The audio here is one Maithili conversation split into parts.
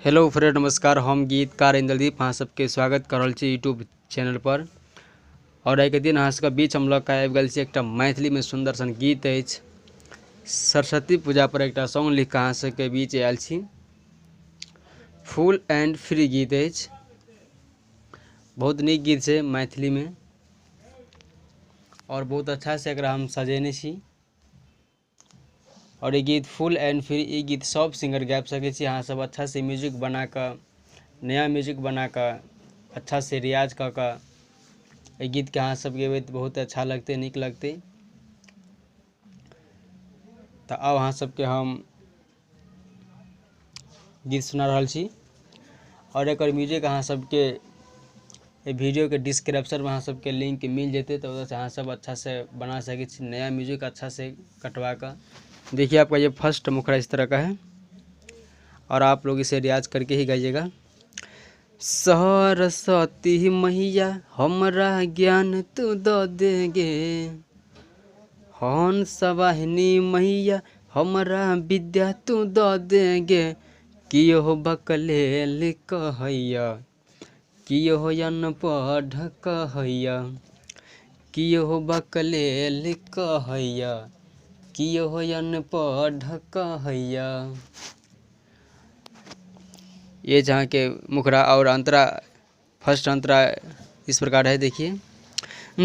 हेलो फ्रेंड, नमस्कार। हम गीतकार इंद्रदीप अहाँ सबके स्वागत कर रहल छी यूट्यूब चैनल पर। और आइके दिन अहाँ सबके बीच हम लऽ कऽ आबि गेल छी एकटा मैथिलीमे सुन्दर सन गीत अछि। सरस्वती पूजा पर एकटा सॉन्ग लिख कऽ अहाँ सबके बीच आयल छी। फुल एंड फ्री गीत अछि, बहुत नीक गीत छै मैथिलीमे और बहुत अच्छा से एकरा हम सजेने छी। और ये गीत फुल एंड फ्री, ई गीत सब सिंगर गाबि सकै छी। अहाँ सब अच्छा से म्यूजिक बना कऽ, नया म्यूजिक बना कऽ, अच्छा से रियाज कऽ कऽ एहि गीतके अहाँ सब गेबै तऽ बहुत अच्छा लगतै, नीक लगतै। तऽ आब अहाँ सबके हम गीत सुना रहल छी और एकर म्यूजिक अहाँ सबके एहि वीडियोके डिस्क्रिप्शनमे अहाँ सबके लिंक मिल जेतै, तऽ ओतऽसँ अहाँ सब अच्छा से बना सकै छी नया म्यूजिक अच्छा से कटवा कऽ। देखिए आपका ये फर्स्ट मुखड़ा इस तरह का है और आप लोग इसे रियाज करके ही गाइएगा। सरस्वती मैया हमरा ज्ञान तू दऽ देगे, हंस वाहिनी मैया हमरा विद्या तू दऽ देगे। कियो बकलेल कहैया, कियो अनपढ़ कहैया, कियो बकलेल कहैया, कियो अनपढ़ कहैया। ये जहाँ के मुखड़ा और अंतरा, फर्स्ट अंतरा इस प्रकार है। देखिए,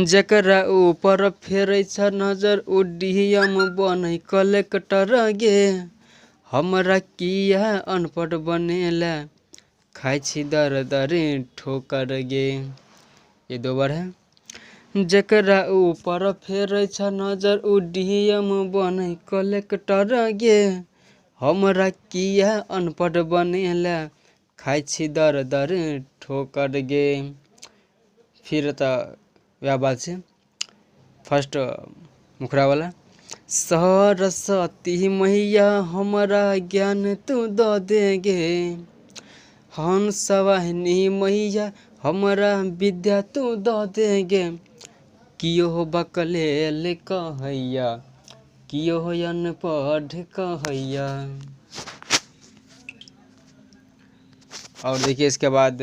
जकरा ऊपर फेरै छ नजर उ डीएम बनै कलेक्टर गे, हमरा किया अनपढ़ बनेला खाइ छी दर दर ठोकर गे। ये दो बार है। जकरा ऊपर फेरै छ नजर उ डीएम बनै कलेक्टर गे, हमरा किया अनपढ़ बनेला खाइ छी दर दर ठोकर गे। फिर तऽ वएह बात छै फर्स्ट मुखड़ा वाला। सरस्वती मैया हमरा ज्ञान तू दऽ देगे, हंस वाहिनी मैया हमरा विद्या तू दऽ देगे। कियो बकलेल कहैया, कियो अनपढ़ कहैया। और देखिए इसके बाद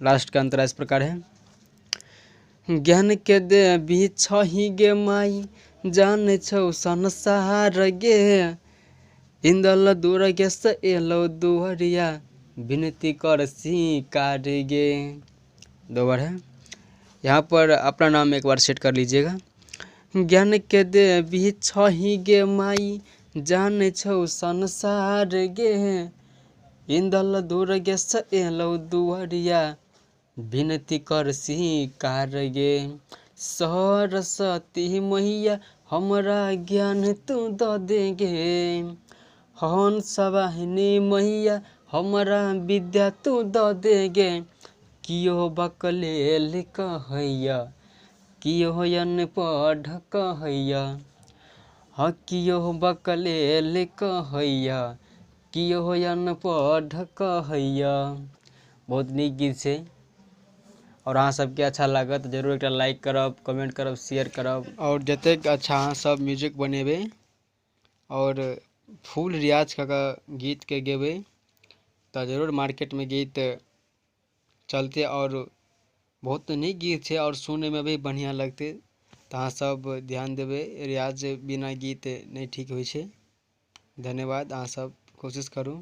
लास्ट का अंतरा इस प्रकार है। ज्ञान के देवी छही गे माई, जानै छौ संसार गे, इंदल दुर्गेश एलौ दुहरिया, विनती कर स्वीकार गे। दो बार है। यहाँ पर अपना नाम एक बार सेट कर लीजिएगा। ज्ञान के देवी छही गे माई, जानै छौ संसार गे, इंदल दुर्गेश एलौ दुहरिया, विनती कर स्वीकार गे। सरस्वती मैया हमरा ज्ञान तू दऽ देगे, हंस वाहिनी मैया हमरा विद्या तू दऽ देगे। कियो बकलेल कहैया, कियो अनपढ़ कहैया, हाँ कियो बकलेल कहैया, कियो अनपढ़ कहैया। बहुत नीक गीत छै और अहाँ सबके अच्छा लागत जरूर एकटा लाइक करब, कमेंट करब, शेयर करब। और जतेक अच्छा अहाँ सब म्यूजिक बनेबै और फुल रियाज कऽ कऽ गीतके गेबै तऽ जरूर मार्केटमे गीत चलतै और बहुत नीक गीत छै और सुनैमे भी बढ़िआँ लगतै। तऽ अहाँ सब ध्यान देबै, रियाज बिना गीत नहि ठीक होइ छै। धन्यवाद, अहाँ सब कोशिश करू।